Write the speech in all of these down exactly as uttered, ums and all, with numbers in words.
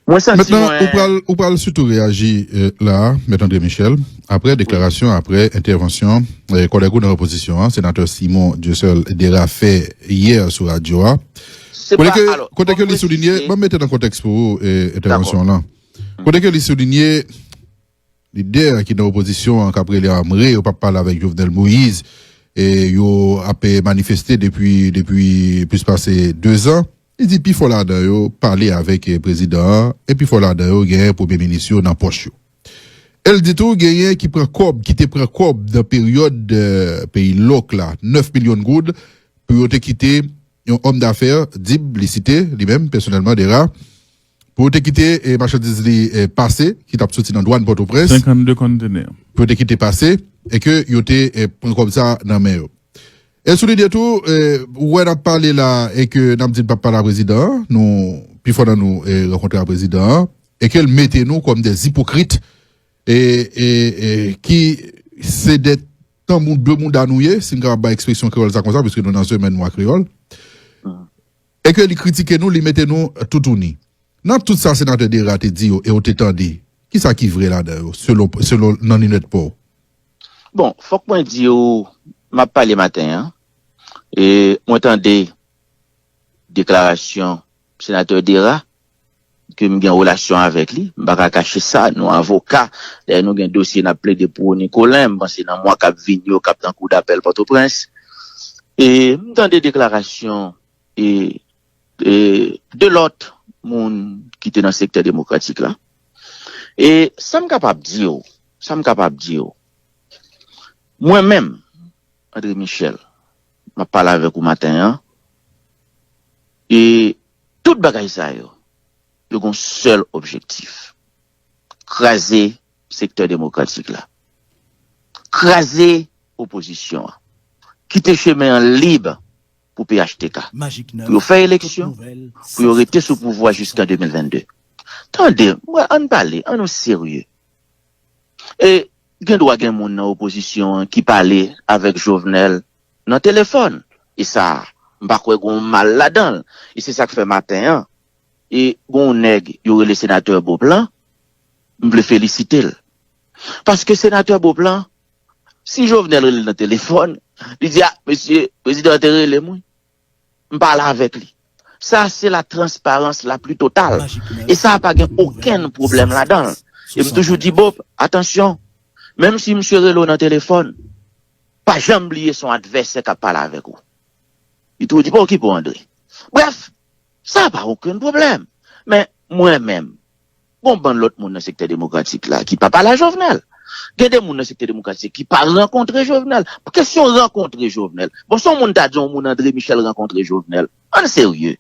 Mwen santi Mentnan, ou mwen pral, ou pral sitou reyaji eh, la, Mèt André Michel, apre deklarasyon, apre entèvansyon eh, kòlèg ou nan opozisyon an, senatè Simon Dieuseul Dera fè yè sou radyo a. se Kote pa ke, alò kote fò ke m li soulinye, presize ban m mete nan kontèks pou ou eh, entèvansyon lan. Kote ke li soulinye, lidè ki nan opozisyon an k ap rele anmre, yo p ap pale avèk Jovenel Moïse, e yo ap eh, manifeste depi depi plis pase dezan. Li di pifò ladan yo pale avèk eh, prezidan an, e pifò ladan yo genyen premye minis yo nan pòch yo. E l di tou genyen ki pran kòb, ki te pran kòb nan peryòd eh, peyi lòk la, nèf milyon goud, pou yo te kite yon òm dafè, Dib, li site, li menm, pèsonèlman, Dera, pou yo te kite eh, machandiz li eh, pase, ki t ap soti nan dwàn Pòtoprens, senkannde kontenè. pou yo te kite pase, e ke yo te eh, pran kòb sa nan men yo. E sou lide tou, eh, ou wè n ap pale la, e ke n ap di n p ap pale a prezidan an, nou, pifò nan nou eh, rankontre a prezidan an, e ke l mete nou kòm de ipokrit, e, e, e ki se de tanbou de mouda nou ye, si m kapab bay ekspresyon kreyòl sa konsa, piske nou nan semèn mwa kreyòl, e ke li kritike nou, li mete nou toutouni. Nan tout sa senatè Dera te di yo, e ou te tande, kisa ki vre ladan yo, selon, selon nan linèt pa w? Bon, fòk mwen di w, m ap pale maten an, e mwen tande deklarasyon senatè Dera, ke m gen relasyon avèk li, m pa ka kache sa, nou avoka, dayè nou gen dosye n ap plede pou Nicolin, m panse nan mwa k ap vini yo k ap nan kou dapèl Pòtoprens. E m tande deklarasyon e, e de lòt moun ki te nan sektè demokratik la. E sa m kapab di w, sa m kapab di w, mwen menm, André Michel, m ap pale avèk ou maten an, e tout bagay sa yo, yo gon sèl objektif. Kraze sektè demokratik la. Kraze opozisyon an. Kite chemen an lib pou P H T K. Pou yo fè eleksyon, pou yo rete sou pouvwa jiska de mil vennde. Tande, mwen, ann pale, ann nou serye. E gen dwa gen moun nan opozisyon an ki pale avèk Jovenel nan telefòn. E sa, m pa kwè gen yon mal ladan l. E se sa k fè maten an, e gen yon nèg yo rele senatè Beauplan, m vle felisite l. Paske senatè Beauplan, si Jovenel rele l nan telefòn, li di, a, mesye, prezidan an te rele m, wi. M pale avèk li. Sa se la transparans la pli total. E sa pa gen okenn pwoblèm ladan l. E m toujou di Bob, atansyon, menm si misye rele w nan telefòn, pa janm bliye se yon advèsè k ap pale avèk ou. Li toujou di pa okipe w André. Brèf, sa pa okenn pwoblèm. Men mwen menm, gon bann lòt moun nan sektè demokratik la ki pa pale a Jovenel. Gen de moun nan sektè demokratik ki pa rankontre Jovenel. Kesyon rankontre Jovenel. Bon, si yon moun ta di yon moun André Michel rankontre Jovenel, ann serye.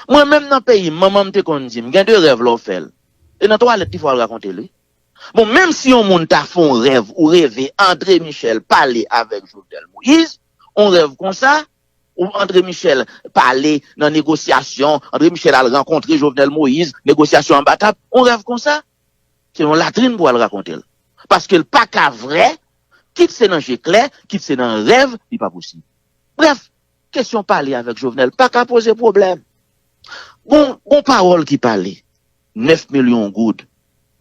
Mwen menm nan peyi m, manman m te konn di m, gen de rèv lè w fè l. E nan twalèt li fò w al rakonte l, wi. Bon, menm si yon moun ta fè yon rèv ou reve André Michel pale avèk Jovenel Moïse, yon rèv konsa, ou André Michel pale nan negosyasyon, André Michel al rankontre Jovenel Moïse, negosyasyon anba tab, yon rèv konsa, se yon latrin pou al rakonte l. Paske l pa ka vrè, kit se nan je klè, kit se nan rèv, li pa posib. Brèf, kesyon pale avèk Jovenel pa ka poze pwoblèm. Gon, gon pawòl ki pale, nèf milyon goud,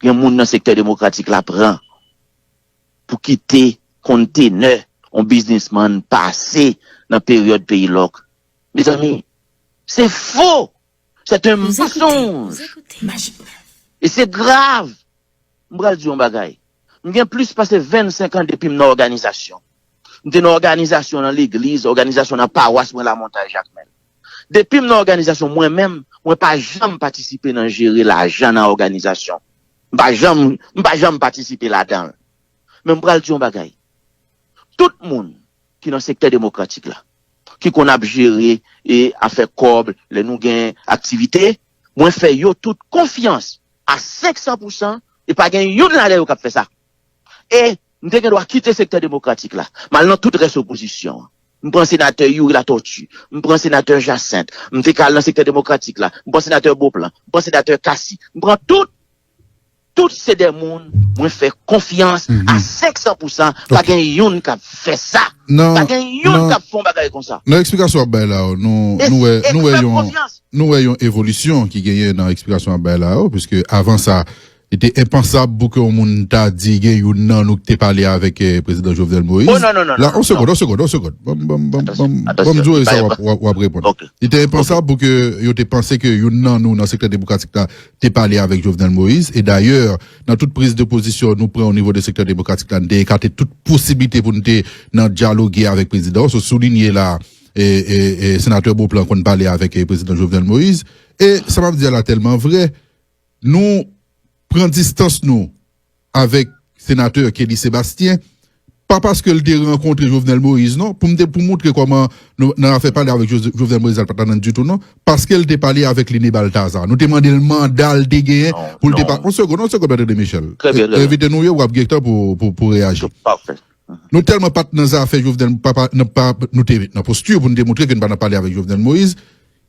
gen moun nan sektè demokratik la pran pou kite kontenè yon biznismann pase nan peryòd peyi lòk. Mezanmi, se fo! C'est un mensonge! E se grav! M pral di yon bagay. M gen plis pase vennsenk an depi m nan òganizasyon. M te nan òganizasyon nan legliz, òganizasyon nan pawas mwen Lamontay Jakmèl. Depi m nan òganizasyon mwen menm, mwen pa janm patisipe nan jere lajan nan òganizasyon. M pa janm, m pa janm patisipe ladan l. Men m pral di yon bagay. Tout moun ki nan sektè demokratik la, ki konn ap jere e afè kòb, lè nou gen aktivite, mwen fè yo tout konfyans a senk san pou san, e pa gen youn ladan yo k ap fè sa. E m te gen dwa kite sektè demokratik la, m al nan tout rès opozisyon an. M pran senatè Youri Latortue, m pran senatè Jacinthe, m te ka al nan sektè demokratik la, m pran senatè Beauplan, m pran senatè Cassy, m pran tout, tout se de moun mwen fè konfyans a senk san pou san, pa gen youn k ap fè sa. Pa gen youn k ap fè yon bagay konsa. Nan eksplikasyon w ap bay la yo, nou, nou wè, nou wè yon, nou wè yon evolisyon ki genyen nan eksplikasyon w ap bay la yo, piske avan sa, li te enpansab pou ke yon moun ta di gen youn nan nou ki te pale avèk eh, prezidan Jovenel Moïse. Oh, non, non, non, la, non, on segond, on segond, on segond. Bon, bon, bon, bon, bon, di sa w ap, w ap, w ap reponn. Li te enpansab pou ke yo te panse ke youn nan nou nan sektè demokratik la te pale avèk Jovenel Moïse. E dayè, nan tout priz de pozisyon nou pran o nivo de sektè demokratik la, nou te ekate tout posiblite pou nou te nan dyaloge avèk prezidan. So, soulinye la, e, e, e, senatè Beauplan konn pale avèk e, prezidan Jovenel Moïse. E sa m ap di a la tèlman vre, nou pran distans nou avèk senatè Kelly Sébastien, pa paske l te rankontre Jovenel Moïse, non, pou m te, pou moutre kòman nou, nan afè pale avèk Jo- Jovenel Moïse, l pa t ladann ditou, non, paske l te pale avèk Line Balthazar. Nou te mande l manda l te genyen pou l te pa. On segond, on segond, Mèt André Michel. Envite nou ye, w ap gen tan pou, pou, pou reyaji. Nou tèlman pa t nan zafè Jovenel, pa, pa, nan, pa, nou te nan posti pou nou te moutre ke nou pa nan pale avèk Jovenel Moïse.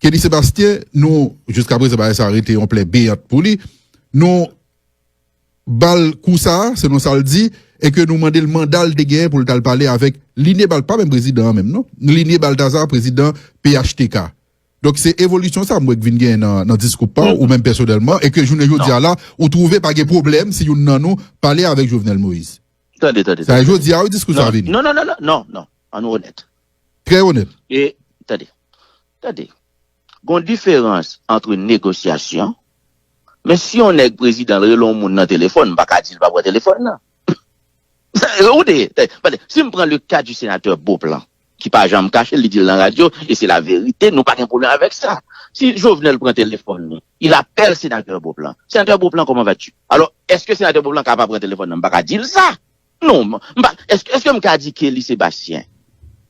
Kelly Sébastien, nou, jiska prezan, bagay sa rete yon plè beyant pou li. Nou ba l kou sa a, selon sa l di, e ke nou mande l manda l te genyen pou l t al pale avèk Line Bal, pa menm prezidan an menm, non. Line Balthazar, prezidan P H T K. Donk, se evolisyon sa a m wè k vin genyen nan, nan diskou pa w, ou menm pèsonèlman, e ke jounen jodi a la, ou twouve pa gen pwoblèm si youn nan nou pale avèk Jovenel Moïse. Tande, tande, tande. Sa jodi a, wi, diskou sa a vini. Non, non, non, non, non, non. Ann onèt. Trè onèt. E, tande, tande. Gon diferans ant negosyasyon, men si yon nèg prezidan rele yon moun nan telefòn, m pa ka di l pa pran telefòn nan. Ou de, tande, si m pran le ka di senatè Beauplan, ki pa janm kache, li di l nan radyo, e se la verite, nou pa gen pwoblèm avèk sa. Si Jovenel pran telefòn li, il appelle sénateur Beauplan. Sénateur Beauplan, comment vas-tu? Alò, èske senatè Beauplan ka pa pran telefòn nan? M pa ka di l sa. Non, m pa, èske, èske m ka di Kelly Sébastien,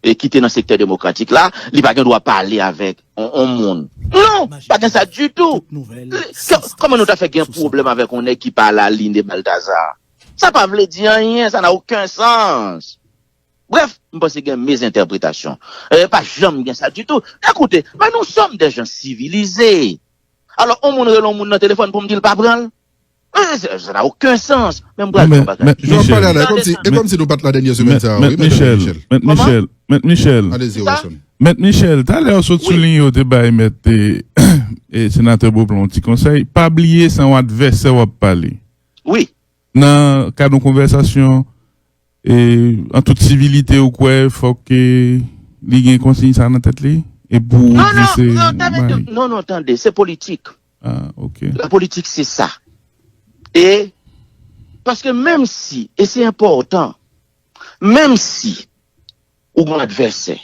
e, ki te nan sektè demokratik la, li pa gen dwa pale avèk on, on moun? Non, pa gen sa ditou. Kòman nou ta fè gen pwoblèm avèk on nèg ki pale a Line Balthazar? Sa pa vle di anyen, ça n'a aucun sens. Bref, m panse gen mezentèpretasyon. E, pa janm gen sa ditou. Écoutez, mais nous sommes des gens civilisés. Alò, on moun rele on moun nan telefòn pou m di l pa pran l? E, ça n'a aucun sens. Men m pral di yon bagay. Jan w ap pale a la, e kòmsi, e kòmsi nou pa t la dènyè semèn sa a, wi, Mèt André Michel. Mèt Michel, Mèt Michel. Alezi, Wilson. Mèt Michel, talè w sot souliye w te bay Mèt, e, e, senatè Beauplan yon ti konsèy. Pa bliye se yon advèsè w ap pale. Wi. Nan kad yon konvèsasyon, e, an tout sivilite, ou kwè fòk, e, li gen konsiy sa nan tèt li? E pou ou di se, non, non, tande, se politik. Ah, ok. La politik, se sa. E, paske menm si, e se enpòtan, menm si ou gen advèsè,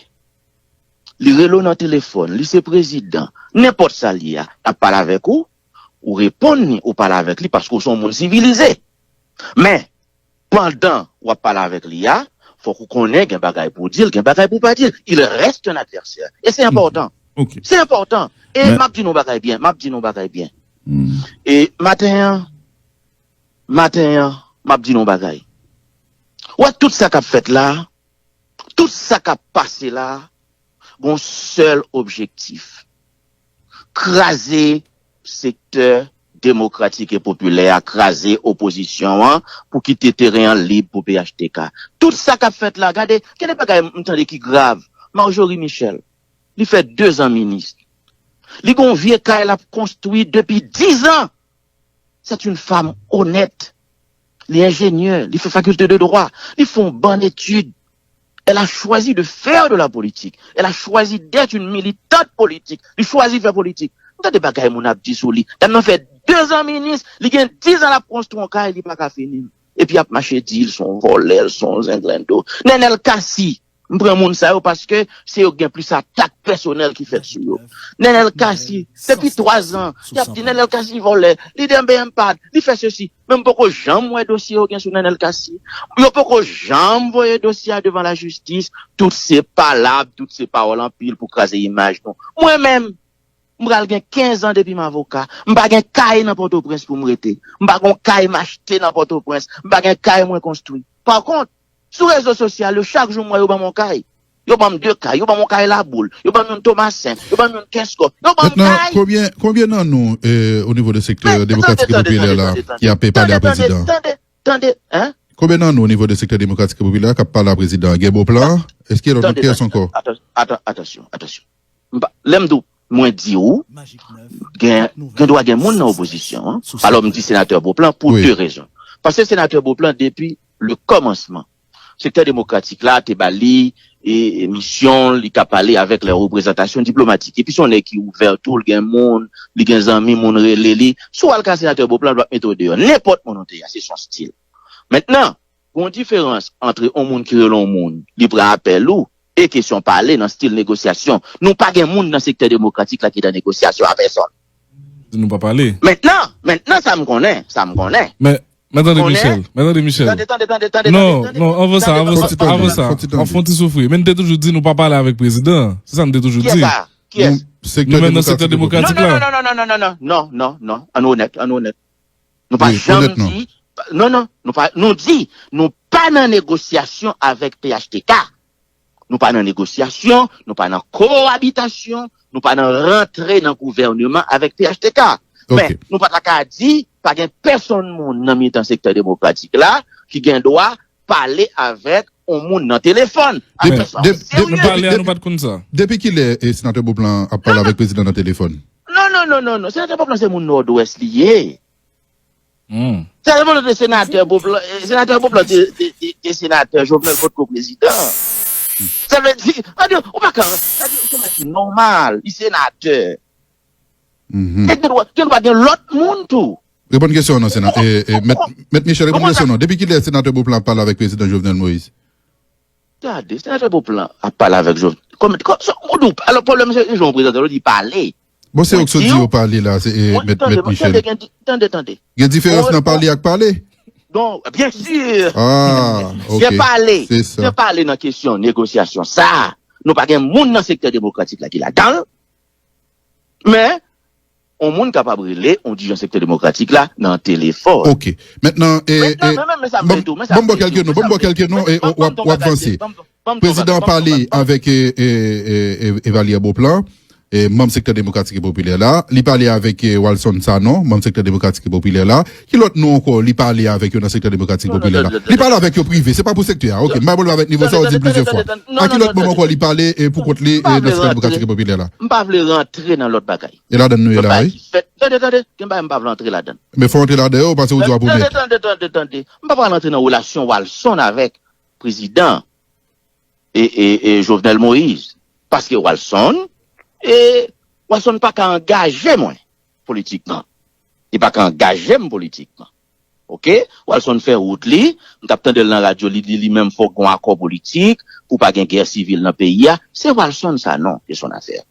li rele w nan telefòn, li se prezidan, nenpòt sa l ye a, l ap pale avèk ou, ou reponn li, ou pale avèk li paske ou se yon moun sivilize. Men, pandan w ap pale avèk li a, fòk ou konnen gen bagay pou w di l, gen bagay pou w pa di l. Il reste un adversaire. E se enpòtan. Se enpòtan. E m ap di nou bagay byen, m ap di nou bagay byen. E maten an, maten an, m ap di nou bagay. Ou wè tout sa k ap fèt la, tout sa k ap pase la, gon sèl objektif. Kraze sektè demokratik e popilè a, kraze opozisyon an pou kite teren an lib pou P H T K. Tout sa k ap fèt la, gade, gen de bagay m tande ki grav. Marjorie Michel, li fè dezan minis. Li gon vye kay l ap konstwi depi dizan. C'est une femme honnête. Li enjenyè, li fè faculté de droit, li fè yon bann etid. Elle a choisi de faire de la politique. Elle a choisi d'être une militante politique. Li chwazi fè politik. M tande bagay moun ap di sou li. Dam nan fè dezan minis, li gen dizan l ap konstwi yon kay, li pa ka fini l. Epi y ap mache di l se yon vòlè, l se yon zenglendo. Nenel Cassy, m pran moun sa yo paske se yo k gen plis atak pèsonèl ki fèt sou yo. Nenel Cassy, depi twa zan, y ap di Nenel Cassy vòlè, li denbe M PAD, li fè sesi. Men m poko janm wè dosye yo gen sou Nenel Cassy. Yo poko janm voye dosye a devan lajistis. Tout se palab, tout se pawòl anpil pou kraze imaj nou. Mwen menm, m pral gen kenz an depi m avoka. M pa gen kay nan Pòtoprens pou m rete. M pa gen kay m achte nan Pòtoprens. M pa gen kay mwen konstwi. Pa kont, sou rezo sosyal yo, chak jou m wè yo ban m yon kay. Yo ban m de kay, yo ban m yon kay Laboul, yo ban m yon Tomasen, yo ban m yon Kenskòf, yo ban m kay. Konnen konbyen, konbyen nan nou, eh, o nivo de sektè demokratik e popilè la, ki ap pale a prezidan? Tande, tande, hein? Konbyen nan nou, o nivo de sektè demokratik e popilè a, k ap pale a prezidan an? Gen Beauplan? Èske lòt, lòt kiyès ankò? Atansyon, atansyon, atansyon. Lè m di w, mwen di w, gen, gen dwa gen moun nan opozisyon an. Alò, m di senatè Beauplan pou de rezon. Paske senatè Beauplan, depi le kòmansman, sektè demokratik la te ba li e, e misyon, li ka pale avèk lè reprezantasyon diplomatik. Epi se yon nèg ki ouvè tou, li gen moun, li gen zanmi, moun rele li. Si w al ka senatè Beauplan, l ap mete w deyò. Nenpòt moun ou te ye a, se son stil. Mentnan, gon diferans ant yon moun ki rele yon moun, li pran apèl ou, e kesyon pale nan stil negosyasyon. Nou pa gen moun nan sektè demokratik la ki nan negosyasyon a pèsonn. Nou pa pale. Mentnan, mentnan sa m konnen, sa m konnen. Men, men tande Michel, men tande Michel. Tande, tande, tande, tande, Non, tande, non, anvan sa, tande, anvan sa, anvan sa. Fon ti tande. Ap fon ti soufri. Men n te toujou di nou pa pale avèk prezidan. Se sa n te toujou di. Kiyès sa? Kiyès? Nou menm nan sektè demokratik la. Non, non, non, non, non, non, non, non, non, non, non, ann onèt, ann onèt. Nou pa janm di, non, non, nou pa, nou di, nou pa nan negosyasyon avèk P H T K. Nou pa nan negosyasyon, nou pa nan kowabitasyon, nou pa nan rantre nan gouvèneman avèk P H T K. Men, nou pa ta ka di, pa gen pèsonn moun nan mitan sektè demokratik la ki gen dwa pale avèk yon moun nan telefòn. Avèk pèsonn serye. Nou pale a, nou pa t konn sa. Depi kilè, eh, senatè Beauplan ap pale avèk prezidan nan telefòn? Non, non, non, non, non. Senatè Beauplan se moun Nòdwès li ye. Senatè Beauplan, senatè Beauplan, eh, senatè Beauplan te, te, te, te senatè, Jovenel potko prezidan. Sa vle di, sa vle di, ou pa ka, sa vle di, se nòmal, li senatè. Te gen dwa, gen dwa gen lòt moun tou. Reponn kesyon an non, sena-, eh, eh, mèt, mèt Michel, reponn kesyon an non. Depi kilè senatè Beauplan ap pale avèk prezidan Jovenel Moïse? Gade, senatè Beauplan ap pale avèk Jovenel. Kòm, kòm, sa, ou di, alò, pwoblèm se jan w prezante l, ou di pale. Bon, se yo ki sot di yo pale la, se, eh, mèt, mèt Michel. Tande, tande, tande. Gen diferans nan pale ak pale? Non, byensi. Ah, ok. Gen pale. Se sa. Gen pale nan kesyon negosyasyon sa. Nou pa gen moun nan sektè demokratik la ki ladan l. Men, yon moun kapab rele yon dirijan sektè demokratik la nan telefòn. Ok. Mentnan, eh, mentnan, eh, men, men, men sa m vle di w, men sa m vle di w, men sa m vle di w. Ban m ba w kèlke non, ban m ba w kèlke non, e w ap, w ap vanse. Prezidan an pale avèk, eh, eh, eh, eh, Evalye Beauplan, eh, manm sektè demokratik e popilè la. Li pale avèk, eh, Walson Sanon, manm sektè demokratik e popilè la. Ki lòt non ankò li pale avèk yo nan sektè demokratik e popilè la? Li pale avèk yo prive, se pa pou sektè a. Ok, m pa pwoblèm avèk nivo sa, ou di l plizyè fwa. A ki lòt moun ankò li pale, eh, pou kont li, eh, nan sektè demokratik e popilè la? M pa vle rantre nan lòt bagay. E ladann nou ye la, wi. Tande, tande, gen bagay m pa vle antre ladann. Men fò w antre ladan yo, paske ou di w ap remèt. Tande, tande, tande, tande. M pa pral antre nan relasyon Walson avèk prezidan e, e, e Jovenel Moïse. Paske Walson, e, Walson pa ka angaje mwen politikman. Li pa ka angaje m politikman. Ok? Walson fè wout li, m t ap tande l nan radyo, li di li menm fòk gon akò politik pou pa gen gè sivil nan peyi a. Se Walson Sanon, se son afè.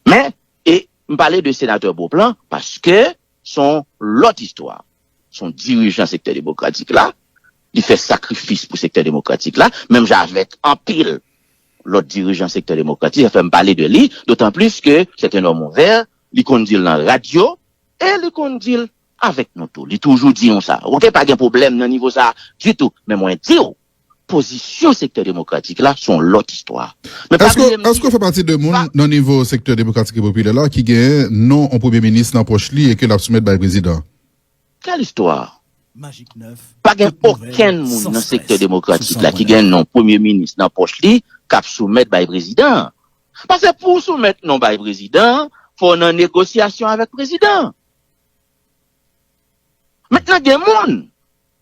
Men, e m pale de senatè Beauplan paske se yon lòt istwa. Se yon dirijan sektè demokratik la. Li fè sakrifis pou sektè demokratik la, menm jan avèk anpil lòt dirijan sektè demokratik. Sa fè m pale de li, dotan plis ke se te yon nòm ouvè, li konn di l nan radyo, e li konn di l avèk nou tou. Li toujou di nou sa. Ok, pa gen pwoblèm nan nivo sa ditou. Men mwen di w, pozisyon sektè demokratik la, se yon lòt istwa. Men pa bliye m di, èske w fè pati de moun nan nivo sektè demokratik e popilè la ki gen non yon premye minis nan pòch li e ke l ap soumèt bay prezidan? Kèl istwa? Pa gen okenn moun nan sektè demokratik la ki gen non premye minis nan pòch li k ap soumèt bay prezidan an. Paske pou w soumèt non bay prezidan an, fò w nan negosyasyon avèk prezidan an. Mentnan, gen moun,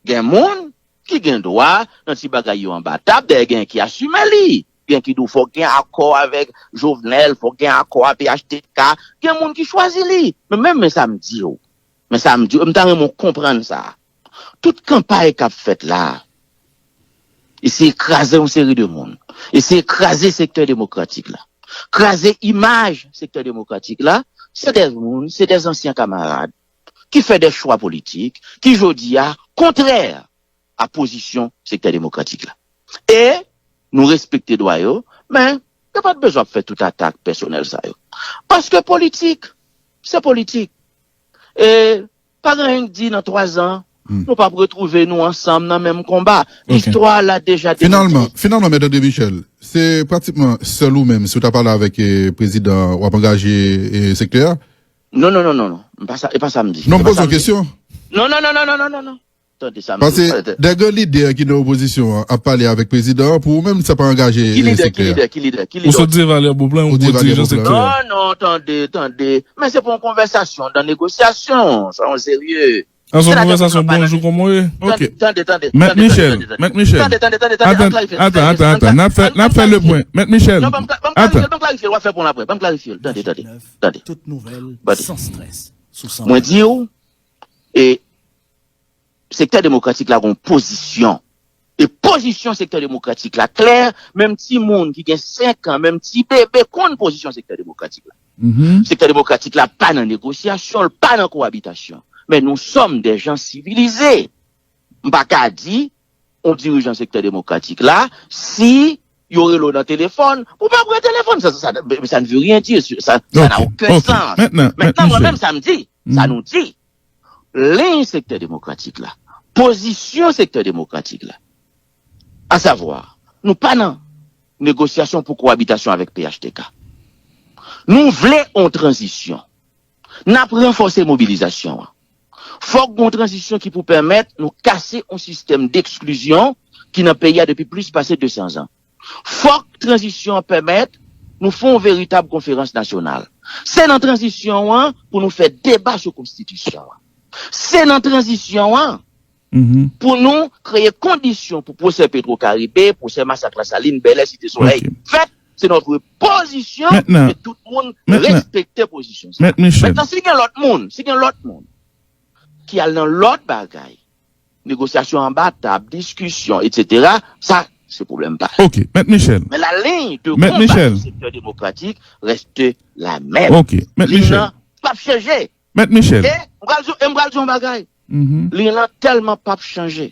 gen moun ki gen dwa nan ti bagay yo anba tab, dayè gen ki asime li. Gen ki di w fòk gen akò avèk Jovenel, fòk gen akò a P H T K. Gen moun ki chwazi li. Men menm, men sa m di w. Men sa m di w, m ta renmen w konprann sa. Tout kanpay k ap fèt la, eseye kraze yon seri de moun. Eseye kraze sektè demokratik la. Kraze imaj sektè demokratik la. Se de moun, se de ansyen kamarad ki fè de chwa politik ki jodi a kontrè a pozisyon sektè demokratik la. E nou respekte dwa yo, men yo pa t bezwen ap fè tout atak pèsonèl sa yo. Paske politik, se politik. E pa gen anyen k di nan twa zan, nou p ap retwouve nou ansanm nan menm konba. Istwa a deja demontre. Finalman, finalman, Mèt André Michel, se pratikman sèl ou menm, si w ta pale avèk, eh, prezidan, w ap angaje, eh, sektè a? Non, non, non, non, non. M pa sa, e pa sa m di. Non, m poze yon kesyon. Non, non, non, non, non, non, non, non. Tande sa m di w. Paske de gran lidè ki nan opozisyon an ap pale avèk prezidan an, pou ou menm, sa pa angaje sektè a. Ki lidè, ki lidè, ki lidè, ki lidè? Ou sot di Valè Boplan, yon gwo dirijan sektè a. Non, non, tande, tande. Men se pou yon konvèsasyon, nan negosyasyon, sa yon serye. An se yon konvèsasyon bonjou kòman w ye? Ok. Tande, tande, tande. Mèt Michel, Mèt Michel. Tande, tande, tande, tande. Atann, atann, atann, atann. N ap fè, n ap fè le pwen. Mèt Michel. Atann. Ban m klarifye, ban m klarifye, w ap fè pwen apre. Ban m klarifye l. Tande, tande, tande. Mwen di w, e, sektè demokratik la gen yon pozisyon. E pozisyon sektè demokratik la klè, menm timoun ki gen senk an, menm ti bebe konn pozisyon sektè demokratik la. Sektè demokratik la pa nan negosyasyon, l pa nan kowabitasyon. Men nou sòm de jan sivilize. M pa ka di yon dirijan sektè demokratik la, si yo rele w nan telefòn, pou pa pran telefòn, sa, sa, sa, sa ne veut rien dire, sa, sa n'a aucun sens. Mentnan, mwen menm, sa m di, sa nou di, liy sektè demokratik la, pozisyon sektè demokratik la, asavwa, nou pa nan negosyasyon pou kowabitasyon avèk P H T K. Nou vle yon tranzisyon. N ap ranfòse mobilizasyon an. Fòk gen yon tranzisyon ki pou pèmèt nou kase yon sistèm deksklizyon ki nan peyi a depi plis pase de san zan. Fòk tranzisyon an pèmèt nou fè yon veritab konferans nasyonal. Se nan tranzisyon an pou nou fè deba sou konstitisyon an. Se nan tranzisyon an pou nou kreye kondisyon pou pwosè Petro Karibe, pwosè masak Lasalin, Bèlè, Site Solèy fèt. Se notre pozisyon e tout moun respekte pozisyon sa. Mentnan, si gen lòt moun, si gen lòt moun ki al nan lòt bagay, negosyasyon anba tab, diskisyon, etsetera, sa, se pwoblèm pa yo. Ok, Mèt Michel. Men la ligne de combat du secteur démocratique reste la même. Ok, Mèt Michel. Liy nan p ap chanje. Mèt Michel. E m pral di, e m pral di yon bagay. Liy lan tèlman p ap chanje.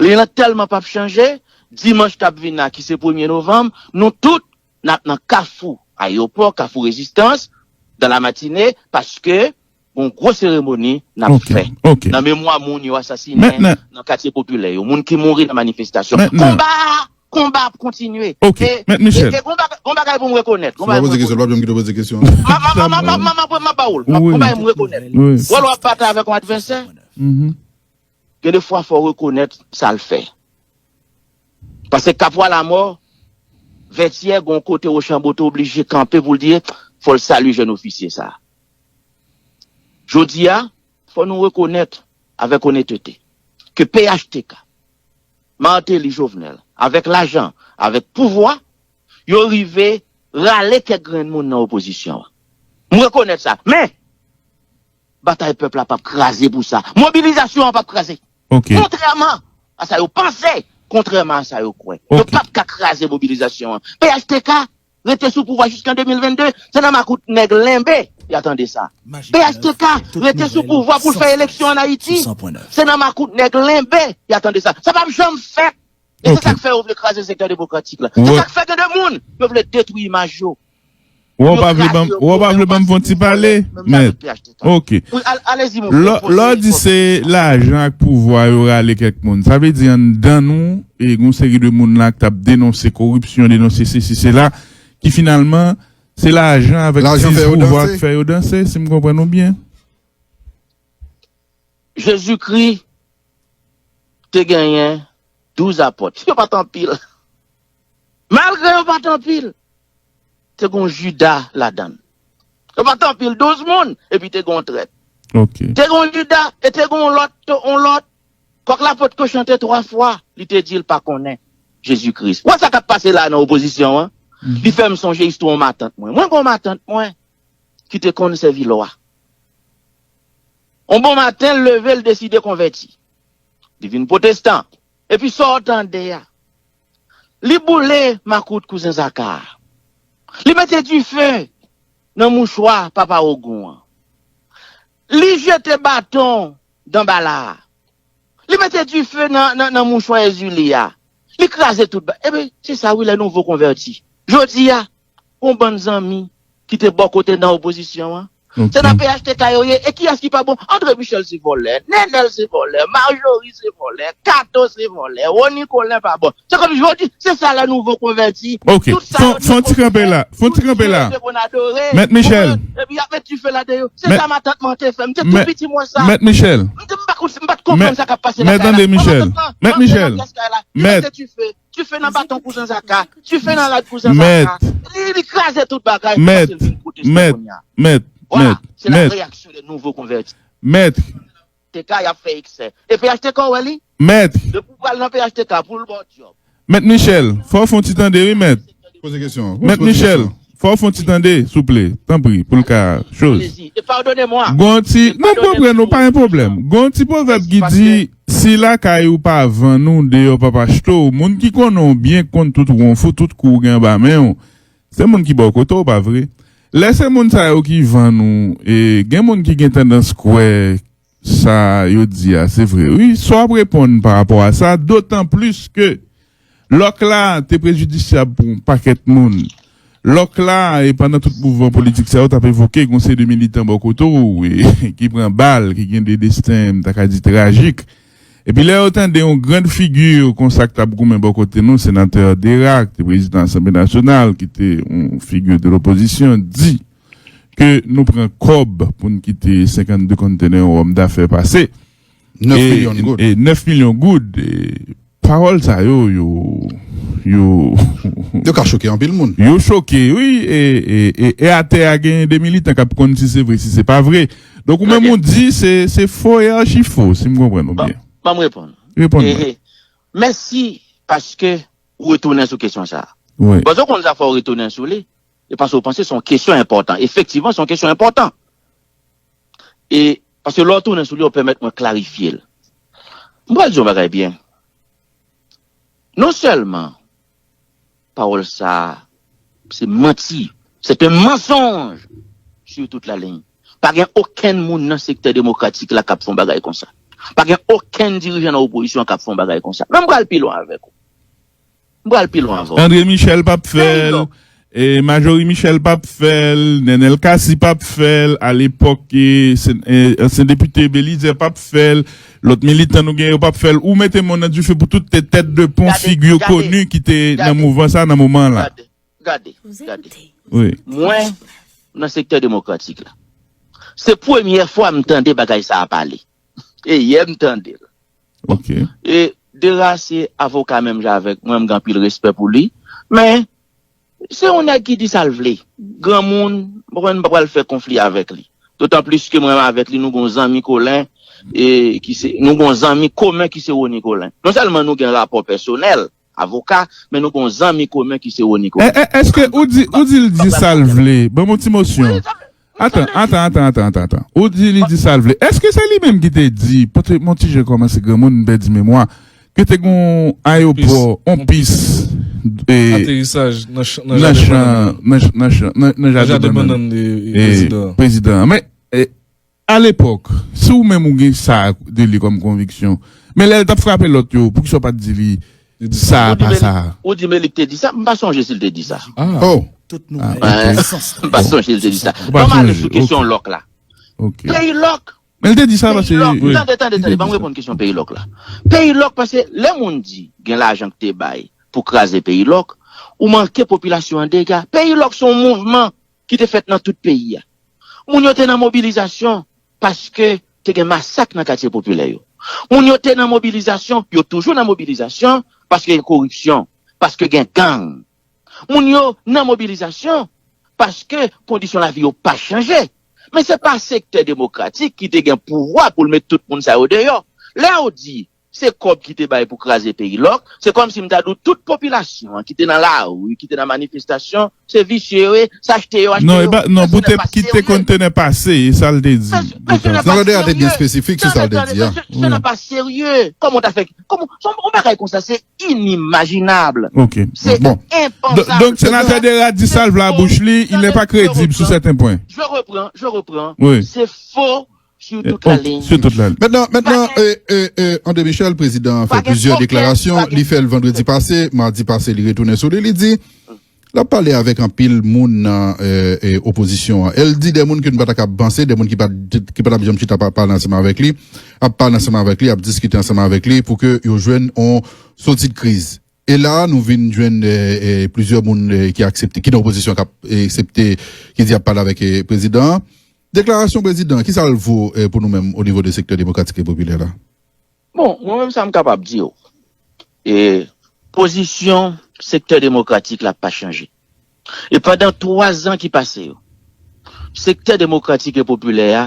Liy lan tèlman p ap chanje. Dimanch k ap vin la, ki se premye novanm, nou tout n ap nan Kafou Ayewopò, Kafou Rezistans, dans la matinée, paske yon gwo seremoni n ap fè nan memwa moun yo asasinen nan katye popilè yo, moun ki mouri nan manifestasyon. Konba a Konba ap kontinye. Ok, e, Mèt Michel. E, e gon bagay, gon bagay pou m rekonèt. Gon bagay pou m rekonèt. M ap, m ap, m ap, m ap, m ap, m ap ba w l. M ap, gon bagay m rekonèt. Wi. Wè lè w ap batay avèk yon advèsè, gen de fwa fò w rekonèt sa l fè. Paske Kapwa Lamò, Vètyè, gon kote Wochanbo te oblije kanpe pou l di, fò l salye jèn ofisye sa a. Jodi a, fò nou rekonèt avèk onètete ke P H T K, Martelly, Jovenel, avèk lajan, avèk pouvwa, yo rive rale kèk grenn moun nan opozisyon an. M rekonèt sa. Men, batay pèp la p ap kraze pou sa. Mobilizasyon an p ap kraze. Ok. Kontrèman a sa yo panse, kontrèman a sa yo kwè. Yo p ap ka kraze mobilizasyon an. P H T K rete sou pouvwa jiskan de mil vennde, se nan makout nèg lenbe y a tande sa. P H T K rete sou pouvwa pou l fè eleksyon ann Ayiti, se nan makout nèg lenbe y a tande sa. Sa p ap janm fèt. E se sa k fè yo vle kraze sektè demokratik la. Se sa k fè gen de moun yo vle detwi imaj yo. Ou pa vle ban m, ou pa vle ban m fè yon ti pale? Mèt. Ok. Lè w di se lajan ak pouvwa yo rale kèk moun, sa vle di anndan nou, e gen yon seri de moun la k t ap denonse koripsyon, denonse sesi, sela, ki finalman, se lajan avèk kriz pouvwa k fè yo danse, si m konprann ou byen. Jezikri te genyen douz apòt. Yo pa t anpil. Malgre yo pa t anpil, te gen yon Jida ladan l. Yo pa t anpil, douz moun, epi te gen yon trèt. Ok. Te gen yon Jida, e te gen yon lòt, yon lòt. Kòk la potko chante twa fwa, li te di l pa konnen Jezi Kris. Ou wè sa k ap pase la nan opozisyon an? Li fè m sonje istwa yon matant mwen. Mwen gen yon matant mwen ki te konn sèvi lwa. On bon maten, l leve, l deside konvèti. Li vin pwotestan. Epi sa w tande a, li boule makout kouzen Zaka a. Li mete dife nan mouchwa papa Ogon an. Li jete baton dan bala a. Li mete dife nan, nan, nan mouchwa Ezili a. Li kraze tout ba-, ebyen, se sa wi, lè nouvo konvèti. Jodi a, yon bann zanmi ki te bò kote nan opozisyon an. Se nan P H T K yo ye. E kiyès ki pa bon? André Michel se vòlè, Nenel se vòlè, Marjorie se vòlè, Kato se vòlè, Rony Colin pa bon. Se kòm jodi, se sa lè nouvo konvèti. Ok. Tout sa yo te konn fè, fè yon ti kanpe la. Fè yon ti kanpe la. Mèt Michel. Epi y ap met dife ladan yo. Se sa matant mwen te fè. M te tou piti m wè sa. Mèt Michel. M te, m pa Ou m pa t konprann sa k ap pase nan kay la. Mèt André Michel. Mèt Michel. Li mete dife. Dife nan baton kouzen Zaka. Dife nan rad kouzen Zaka. Li, li kraze tout bagay. Li pase, li vin pwoteste kounye a. Mèt. Vwala, se la reyaksyon de nouvo konvèti. Mèt. P H T K, y ap fè eksè. E P H T K, ou wè li? Mèt. Depi w pral nan P H T K, pou l ba w djòb. Mèt Michel, fò w fè yon ti tande, wi, mèt. Poze kesyon. Mèt Michel, fò w fè yon ti tande, souple, tanpri, pou l ka choz. Gon ti, non, m konprann ou, pa gen pwoblèm. Gon ti pwovèb ki di, si lakay ou pa vann ou, deyò p ap achte w. Moun ki konnen w byen konn tout wonf ou, tout kou w gen anba men w, se moun ki bò kote w, pa vre? Lè se moun sa yo ki vann ou, e gen moun ki gen tandans kwè sa yo di a, se vre, wi. Sa w ap reponn pa rapò a sa, dotan plis ke lòk la te prejidisyab pou yon pakèt moun. Lòk la, e pandan tout mouvman politik sa yo t ap evoke, gen yon seri de militan bò kote w, e, ki pran bal, ki gen de desten, m ta ka di, trajik. Epi lè yo tande yon grann figi konsa k t ap goumen bò kote nou, senatè Dera, ki te prezidan Asanble Nasyonal, ki te yon figi de lopozisyon, di ke nou pran kòb pou n kite senkannde konntenè wòm dafè pase. Nèf milyon goud. E nèf milyon goud, e pawòl sa yo, yo, yo, yo ka choke anpil moun. Yo choke, wi, e, e, e, e atè a gen de militan k ap konn si se vre, si se pa vre. Donk, ou menm ou di se, se fo e achi fo, si m konprann ou byen. Ban m reponn. Reponn mwen. Mèsi, paske ou retounen sou kesyon sa a. Wi. Paske w konn sa fè w retounen sou li, e paske w panse se yon kesyon enpòtan. Efektivman, se yon kesyon enpòtan. E paske lè w tounen sou li, w pèmèt mwen klarifye l. M pral di yon bagay byen. Non sèlman pawòl sa a, se manti, c'est un mensonge sur toute la ligne. Pa gen okenn moun nan sektè demokratik la k ap fè yon bagay konsa. Pa gen okenn dirijan nan opozisyon an k ap fè yon bagay konsa. Men m pral pi lwen avèk ou. M pral pi lwen avè w. André Michel p ap fè l. E Majorie Michel p ap fè l, Nenel Cassy p ap fè l, alepòk, e, sen-, e, ansyen depite Belizaire p ap fè l, lòt militan nou gen yo p ap fè l. Ou mete men w nan dife pou tout tèt de pon, figi koni ki te nan mouvman sa nan moman la. Gade, gade, gade. Wi. Mwen, nan sektè demokratik la, se premyè fwa m tande bagay sa a pale. E yè m tande l. Ok. E Dera se avoka menm jan avèk mwen, m gen anpil respè pou li. Men, se yon nèg ki di sa l vle. Granmoun, m pa pral fè konfli avèk li. Dotan plis ke mwen avèk li, nou gon zanmi kolen, e ki se, nou gon zanmi komen ki se Rony Colin. Non sèlman nou gen rapò pèsonèl, avoka, men nou gon zanmi komen ki se Rony Colin. Èske ou di, ou di l di sa l vle? Ban m yon ti mosyon. Wi, sa, Atan, atan, atan, atan, atan, atan. Ou di li di sa l vle. Èske se li menm ki te di, pote m yon ti jan kòmanse granmoun, m pèdi memwa, ke te gen yon ayewopò, yon pis, e, aterisaj nan chan, nan jaden bannann, nan, nan chan, nan, nan jaden bannann, e, prezidan an. Men, e, alepòk, si ou menm ou gen sa de li kòm konviksyon, men lè l t ap frape lòt yo, poukisa w pa t di li sa a pa sa a? Ou di men li k te di sa? M pa sonje si l te di sa. Oh. Tout nouvèl. M pa sonje si l te di sa. Ban m ale sou kesyon lòk la. Peyi lòk. Men l te di sa paske, tande, tande, tande, ban m reponn kesyon peyi lòk la. Peyi lòk, paske lè moun di gen lajan k te bay pou kraze peyi lòk, ou manke popilasyon an dega. Peyi lòk se yon mouvman ki te fèt nan tout peyi a. Moun yo te nan mobilizasyon paske te gen masak nan katye popilè yo. Moun yo te nan mobilizasyon, yo toujou nan mobilizasyon paske gen koripsyon, paske gen gang. Moun yo nan mobilizasyon paske kondisyon lavi yo pa chanje. Men se pa sektè demokratik ki te gen pouvwa pou l met tout moun sa yo deyò. Lè w di se kòb ki te bay pou kraze peyi lòk, se kòmsi m ta di w tout popilasyon an ki te nan lari, ki te nan manifestasyon, se visye yo ye, se achte yo achte yo. Non, e pa, non, poutèt ki te konntenè pase, e sa l te di. Mesye, mesye, nan pa serye. Mesye, nan pa serye. Kòman w ta fè? Kòman, se yon bagay konsa, se inimajinab. Ok. Se enpansab. Donk, senatè Dera di sa l vle a bouch li, il n'est pas crédible sur certains points. Je reprends, je reprends. Wi. Se fo sur toute la ligne. Sur toute la ligne. Maintenant, maintenant, euh, euh, euh, André Michel, prezidan an fè plizyè deklarasyon. Li fè l vandredi pase, madi pase, li retounen sou li, li di, l ap pale avèk anpil moun nan, euh, euh, opozisyon an. E l di de moun ke nou pa ta ka panse, de moun ki pa, ki pa t ap janm chita pa pale ansanm avèk li, ap pale ansanm avèk li, ap diskite ansanm avèk li pou ke yo jwenn yon soti de kriz. E la, nou vin jwenn, euh, euh, plizyè moun, euh, ki aksepte, ki nan opozisyon k ap, euh, aksepte, ki di ap pale avèk, euh, prezidan an. Deklarasyon prezidan, kisa l vo eh, pou nou menm o nivo de sektè demokratik e popilè la? Bon, mwen menm sa m kapab di w, e, pozisyon sektè demokratik la pa chanje. E pandan twa zan ki pase yo, sektè demokratik e popilè a,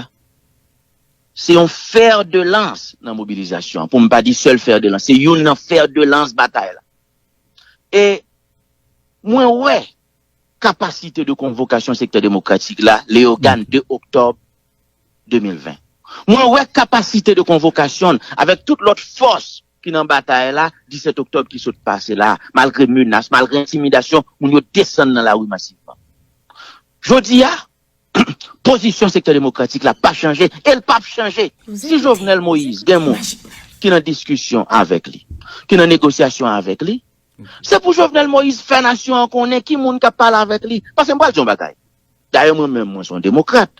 se yon fè de lans nan mobilizasyon an. Pou m pa di sèl fè de lans, se youn nan fè de lans batay la. E mwen wè kapasite de konvokasyon sektè demokratik la, Leyogàn de oktòb de mil ven. Mwen wè kapasite de konvokasyon l avèk tout lòt fòs ki nan batay la, disèt oktòb ki sot pase la, malgre menas, malgre entimidasyon, moun yo desann nan lari masivman. Jodi a, pozisyon sektè demokratik la pa chanje e l p ap chanje. Si Jovenel Moïse gen moun ki nan diskisyon avèk li, ki nan negosyasyon avèk li, se pou Jovenel Moïse fè nasyon an konnen ki moun k ap pale avèk li. Paske m pral di yon bagay. Dayè, mwen menm, mwen se yon demokrat.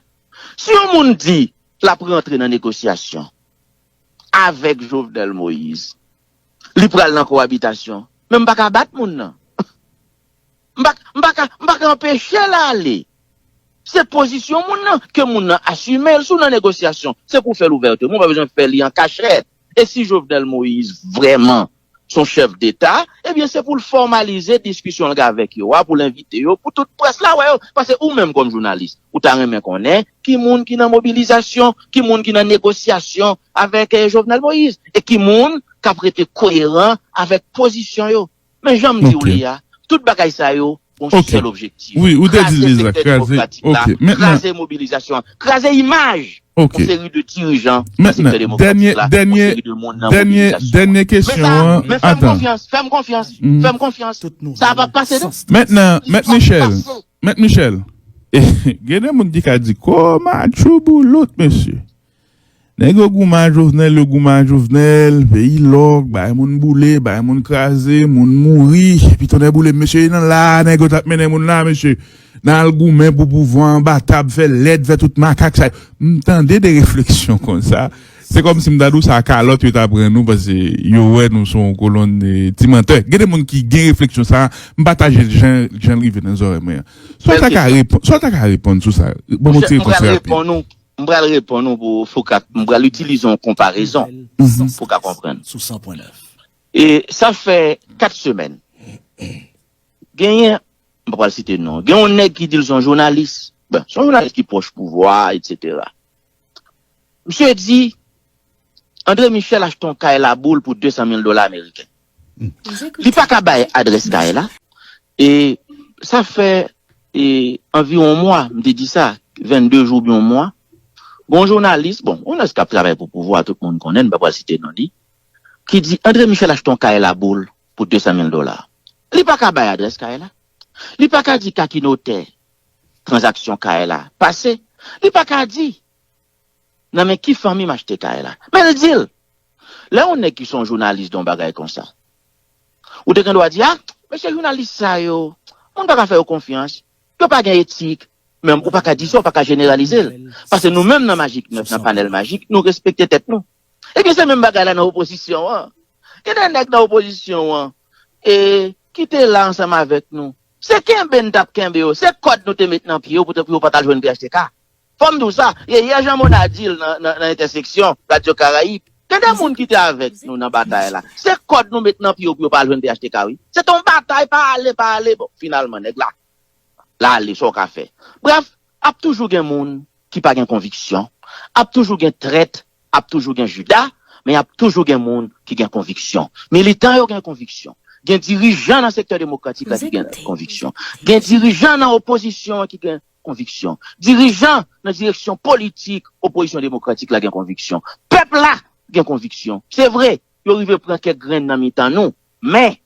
Si yon moun di l ap rantre nan negosyasyon avèk Jovenel Moïse, li pral nan kowabitasyon, men m pa ka bat moun nan. M pa, m pa ka, m pa ka anpeche l ale. Se pozisyon moun nan, ke moun nan asime l. Si w nan negosyasyon, se pou w fè l ouvèteman, ou pa bezwen fè li an kachèt. E si Jovenel Moïse vrèman se yon chèf deta, ebyen se pou l fòmalize diskisyon l gen avèk yo a, pou l envite yo, pou tout près la wè yo. Paske ou menm kòm jounalis, ou ta renmen konnen ki moun ki nan mobilizasyon, ki moun ki nan negosyasyon avèk eh, Jovenel Moïse, e ki moun k ap rete koyeran avèk pozisyon yo. Men jan m di w li a, tout bagay sa yo gon sèl objektif. Kraze sektè demokratik la, kraze mobilizasyon an, kraze imaj yon seri de dirijan nan sektè demokratik la, yon seri de moun nan mobilizasyon an. Dènye kesyon an. Men fè m konfyans, fè m konfyans, fè m konfyans. Sa p ap pase non. Mentnan, Mèt Michel, Mèt Michel, gen de moun ki ka di, kòman tchouboulout, mesye. Nèg yo goumen ak Jovenel, yo goumen ak Jovenel, peyi lòk, bay moun boule, bay moun kraze, moun mouri, epi tonnè boule, mesye, e nan la a nèg yo t ap mennen moun la, mesye. Nan al goumen pou pouvwa, anba tab, fè lèd, fè tout makak sa yo. M tande de refleksyon konsa. Se kòmsi m ta di w sa kalòt yo ta pran nou, paske yo wè nou se yon kolonn eh, ti mantè. Gen de moun ki gen refleksyon sa a, m pataje l jan, jan l rive nan zòrèy mwen an. Sa w ta ka reponn, sa w ta ka reponn sou sa? Ban m yon ti repons rapid. M pral reponn ou pou fou ka, m pral itilize yon konparezon pou ka konprann. E sa fè kat semèn. Genyen, m pa pral site non, gen yon nèg ki di l se yon jounalis. Bon, se yon jounalis ki pwòch pouvwa, etsetera. Misye di, André Michel achte yon kay Laboul pou de san mil dola ameriken. Li pa ka bay adrès kay la. E sa fè e, anviwon yon mwa, m te di sa, vennde jou oubyen yon mwa. Gon jounalis, bon, yon jounalis k ap travay pou pouvwa, tout moun konnen, m pa pral site non li, ki di André Michel achte yon kay Laboul pou de san mil dola. Li pa ka bay adrès kay la. Li pa ka di ka ki notè tranzaksyon kay la pase. Li pa ka di nan men ki fanmi m achte kay la. Men l di l. Lè yon nèg ki se yon jounalis di yon bagay konsa, ou te gen dwa di, a, mesye jounalis sa yo, moun pa ka fè yo konfyans, yo pa gen etik, men ou pa ka di sa, ou pa ka jeneralize l. Paske nou menm nan Majik nèf, nan Panèl Majik, nou respekte tèt nou. Ebyen, se menm bagay la nan opozisyon an. Gen de nèg nan opozisyon an e ki te la ansanm avèk nou. Se kenbe n t ap kenbe yo. Se kòd nou te met nan pye yo pou te, pou yo pa t al jwenn P H T K. Fò m di w sa, e yè Jean Mona di l nan, nan, nan entèseksyon Radyo Karayib. Gen de moun ki te avèk nou nan batay la. Se kòd nou met nan pye yo pou yo pa al jwenn P H T K, wi. Se t on batay, pa ale, pa ale. Bon, finalman, nèg la, l ale, sa w ka fè. Brèf, ap toujou gen moun ki pa gen konviksyon, ap toujou gen trèt, ap toujou gen Jida, men ap toujou gen moun ki gen konviksyon. Militan yo gen konviksyon. Gen dirijan nan sektè demokratik la ki gen konviksyon. Gen dirijan nan opozisyon an ki gen konviksyon. Dirijan nan direksyon politik opozisyon demokratik la gen konviksyon. Pèp la gen konviksyon. Se vre, yo rive pran kèk grenn nan mitan nou, men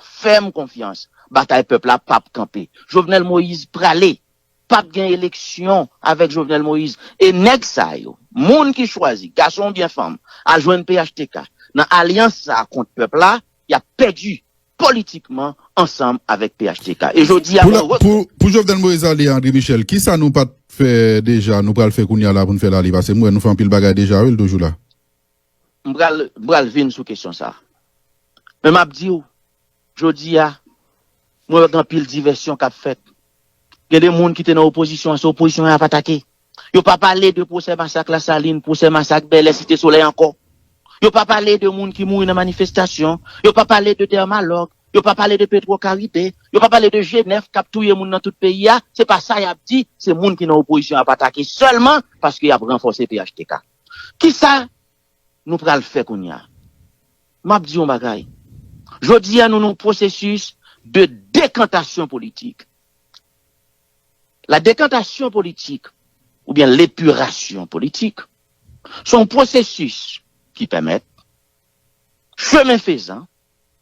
fè m konfyans, batay pèp la p ap kanpe. Jovenel Moïse prale. P ap gen eleksyon avèk Jovenel Moïse. E nèg sa yo, moun ki chwazi, gason oubyen fanm, al jwenn P H T K nan alyans sa a kont pèp la, y ap pèdi politikman ansanm avèk P H T K. E jodi a, mwen regrèt. Pou, pou Jovenel Moïse ale, André Michel, kisa nou pa t fè deja, nou pral fè kounye a la pou n fè l ale? Paske m wè nou fè anpil bagay deja, wi, l toujou la. M pral, m pral vin sou kesyon sa a. Men m ap di w, jodi a, mwen wè gen anpil divèsyon k ap fèt. Gen de moun ki te nan opozisyon an, se opozisyon an y ap atake. Yo pa pale de pwosè masak Lasalin, pwosè masak Bèlè, Site Solèy ankò. Yo pa pale de moun ki mouri nan manifestasyon. Yo pa pale de Dermalog. Yo pa pale de Petro Caribe. Yo pa pale de G nèf k ap touye moun nan tout peyi a. Se pa sa y ap di. Se moun ki nan opozisyon y ap atake sèlman paske y ap ranfòse P H T K. Kisa nou pral fè kounye a? M ap di yon bagay. Jodi a, nou nan yon pwosesis de dekantasyon politik. La dekantasyon politik, oubyen lepirasyon politik, se yon pwosesis ki pèmèt, chemen fezan,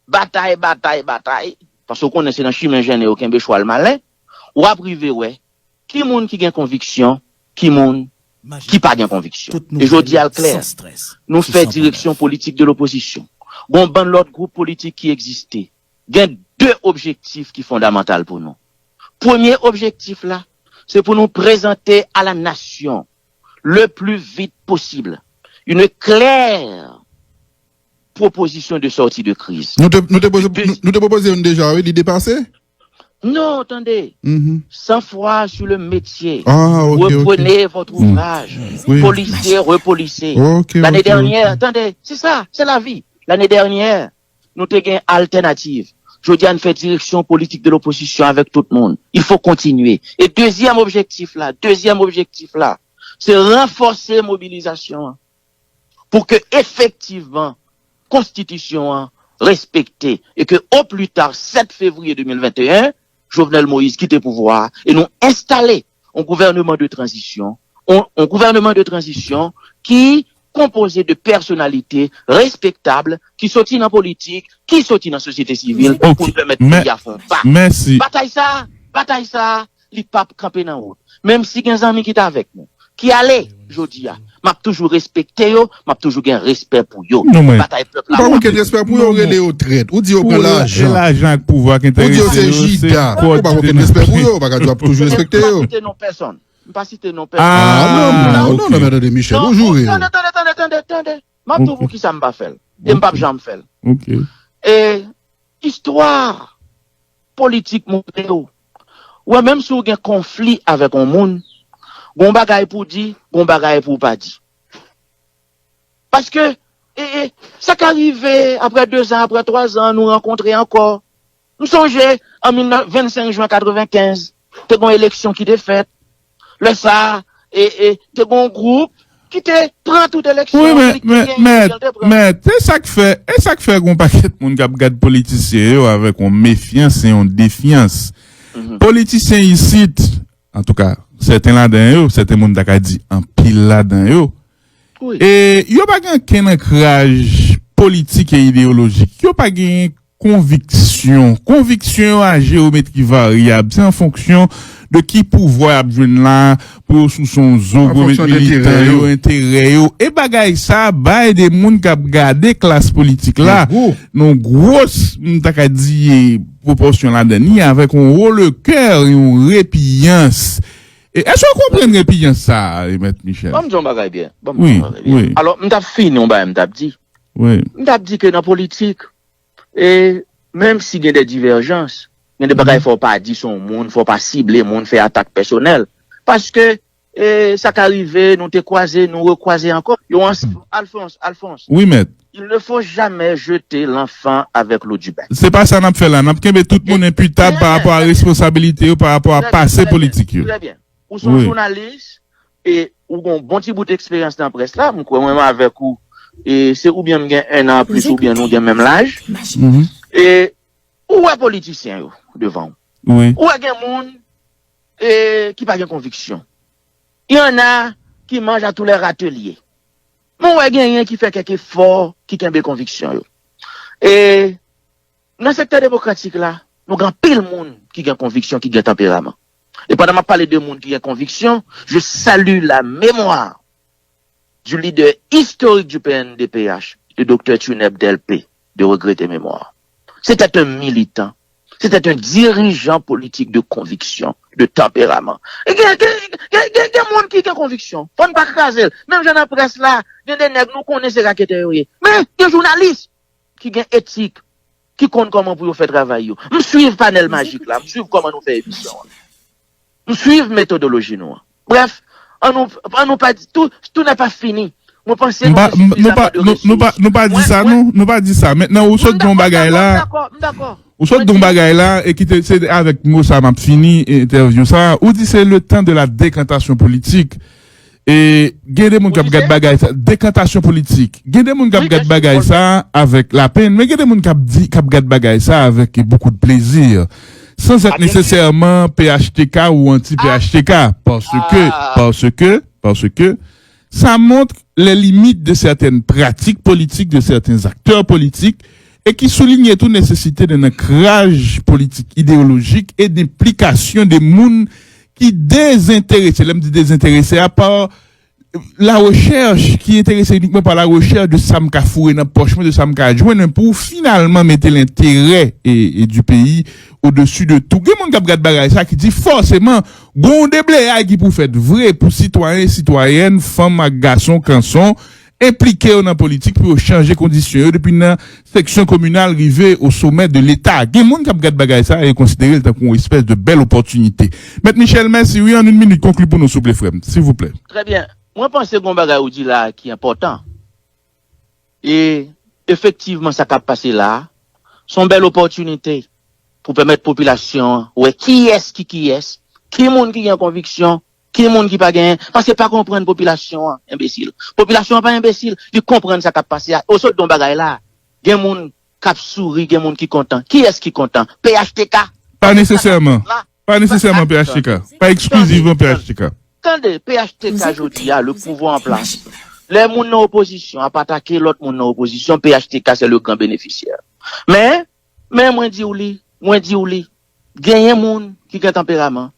batay, batay, batay, paske w konnen se nan chimen jennen yo kenbe chwal malen, w ap rive wè ki moun ki gen konviksyon, ki moun ki pa gen konviksyon. E jodi a l klè, nou fè direksyon politik de lopozisyon. Gon bann lòt gwoup politik ki egziste. Gen de objektif ki fondamantal pou nou. Premye objektif la, se pou nou prezante a la nasyon le plus vite possible une claire proposition de sortie de crise. Nou te, nou te poze, nou, nou te pwopoze youn deja, wi, li depase? Non, tande. Sans foi sur le métier. Ah, ok, ok. Reprenez votre ouvrage. Wi. Polissez, repolissez. Ok, ok, ok. L'année dernière, tande, se sa, se lavi. L'année dernière, nou te gen altènativ. Jodi a, n fè direksyon politik de lopozisyon avèk tout moun. Il faut continuer. E dezyèm objektif la, dezyèm objektif la, se ranfòse mobilizasyon an pou ke efektivman konstitisyon an respekte e ke o pli ta sèt fevriye de mil venteyen, Jovenel Moïse kite pouvwa a e nou enstale yon gouvèneman de tranzisyon, yon, yon gouvèneman de tranzisyon ki konpoze de pèsonalite respektab, ki soti nan politik, ki soti nan sosyete sivil, pou n pèmèt peyi a fè yon pa. Batay sa, batay sa, li p ap kanpe nan wout. Menm si gen zanmi ki t avèk nou, ki ale jodi a, m ap toujou respekte yo, m ap toujou gen respè pou yo. Batay pèp la. Ou pa gen okenn respè pou yo, ou rele yo trèt, ou di yo pran lajan. Lajan ak pouvwa k enterese yo, se jida. Ou pa gen okenn respè pou yo, ou pa ka di w ap toujou respekte yo. M pa site non pèsonn. M pa site non pèsonn. Ah, non, non, non, non, men tande, Michel, ou joure yo. Tande, tande, tande, tande, tande. M ap di w poukisa m pa fè l. E m p ap janm fè l. E istwa politik montre w, ou wè, menm si w gen konfli avèk yon moun, gon bagay pou w di, gon bagay pou w pa di. Paske, e, e, sa ka rive, apre de zan, apre twa zan, nou rankontre ankò. M sonje, an mil nèf, vennsenk jen katrevenkenz, te gen yon eleksyon ki te fèt. Lè sa a, e, e, te gen yon gwoup ki te pran tout eleksyon. Wi, men, men, mèt, mèt, e sa k fè, e sa k fè gen yon pakèt moun k ap gad politisyen yo avèk yon mefyans e yon defyans. Politisyen isit, antouka, sèten ladan yo, sèten moun ta ka di anpil ladan yo, e yo pa gen okenn ankraj politik e ideyolojik. Yo pa gen konviksyon. Konviksyon yo a jeyometri varyab. Se an fonksyon de ki pouvwa y ap jwenn la, pou yo souse yon zo gwo militan yo, enterè yo. E bagay sa a bay de moun k ap gade klas politik la, nan yon gwos, m ta ka di, e, pwopòsyon ladan li, avèk yon wo le kè, yon repiyans. E èske w konprann repiyans sa a, e, Mèt Michel? Ban m di yon bagay byen. Ban m di yon bagay byen. Alò, m t ap fini yon bagay, m t ap di. M t ap di ke nan politik, e menm si gen de divèjans, gen de bagay fò w pa di sou yon moun, fò w pa sible moun, fè atak pèsonèl. Paske, e, sa ka rive, nou te kwaze, nou rekwaze ankò. Yo ansanm, Alphonse, Alphonse. Wi, mèt. Il ne faut jamais jeter l'enfant avec l'eau du bain. Se pa sa n ap fè la. N ap kenbe tout moun enpitab pa rapò a responsabilite yo, pa rapò a pase politik yo. Trè byen. Ou se yon jounalis, e ou gen yon bon ti bout eksperyans nan près la, m kwè mwen menm avèk ou, e se oubyen m gen ennan anplis oubyen nou gen menm laj. E ou wè politisyen yo devan w. Ou wè gen moun, e, ki pa gen konviksyon. Y en a ki mangent à tous les râteliers. Men w wè genyen ki fè kèk efò, ki kenbe konviksyon yo. E nan sektè demokratik la, nou gen anpil moun ki gen konviksyon, ki gen tanperaman. E pandan m ap pale de moun ki gen konviksyon, je salue la mémoire du leader historique du P N D P H, le docteur Tuneb Delpé, de regretter mémoire. C'était un militant, c'était un dirigeant politique de conviction, de tempérament. E gen, gen, gen, gen, gen moun ki gen konviksyon. Fò n pa kraze l. Menm jan nan près la, gen de nèg nou konnen se raketè yo ye. Men, gen jounalis ki gen etik, ki konn kòman pou yo fè travay yo. M swiv Panèl Majik la, m swiv kòman nou fè emisyon an. M swiv metodoloji nou an. Brèf, An nou, an nou pa di, tout, tout n'est pas fini. Mwen panse nou gen sifizanman de resous. Nou pa, nou pa di sa, non. Nou pa di sa. Mentnan, ou sot gen yon bagay la. Ou sot gen yon bagay la e ki te, se avèk mo sa m ap fini entèvyou sa. Ou di se le temps de la décantation politique. E gen de moun k ap gad bagay sa, décantation politique. Gen de moun k ap gad bagay sa avèk lapenn, men gen de moun k ap di, k ap gad bagay sa avèk beaucoup de plaisir. Sans être nécessairement P H T K ou anti-P H T K, parce que, parce que, parce que ça montre les limites de certaines pratiques politiques, de certains acteurs politiques, et qui souligne tout nécessité d'un ancrage politique idéologique et d'implication des moun ki dezenterese, lè m di dezenterese, a pa la recherche, ki enterese inikman pa la recherche de sa m ka foure nan pòch mwen, de sa m ka jwenn, men pou finalman mete lenterè e, e du pays au-dessus de tout. Gen moun k ap gad bagay sa ki di fòseman gon debleyay ki pou fèt vre pou sitwayen, sitwayèn, fanm ak gason kanson enplike yo nan politik pou yo chanje kondisyon yo depi nan seksyon kominal rive o somè de Leta. Gen moun k ap gad bagay sa e konsidere l tankou yon espès de bèl opòtinite. Mèt Michel, mèsi wi, an yon minit konkli pou nou souple frè m, silvouplè. Trè byen. Mwen panse gon bagay ou di la ki enpòtan. E efektivman sa k ap pase la a, se yon bèl opòtinite pou pèmèt popilasyon an wè kiyès ki kiyès, ki moun ki gen konviksyon, ki moun ki pa genyen. Paske pa konprann popilasyon an enbesil. Popilasyon an pa enbesil, li konprann sa k ap pase a. Ou sot gen yon bagay la, gen moun k ap souri, gen moun ki kontan. Kiyès ki kontan? P H T K. Pa nesesèman. Pa nesesèman P H T K. Pa eksklizivman P H T K. Tande, P H T K jodi a, le pouvwa an plas. Lè moun nan opozisyon ap atake lòt moun nan opozisyon, P H T K se le gran benefisyè. Men, men mwen di w li, mwen di w li, genyen moun ki gen tanperaman.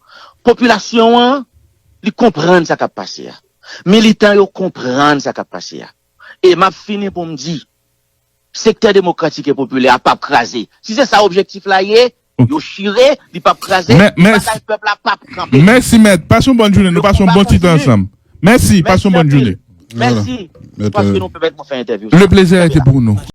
Popilasyon an, li konprann sa k ap pase a. Militan yo konprann sa k ap pase a. E m ap fini pou m di, sektè demokratik e popilè a p ap kraze. Si se sa objektif la ye, yo chire, li p ap kraze, batay pèp la p ap kanpe. Mèsi mèt, pase yon bòn jounen, nou pase yon bon ti tan ansanm. Mèsi, pase yon bòn jounen. Mèsi paske nou pèmèt mwen fè entèvyou sa. Le plaisir était pour nous.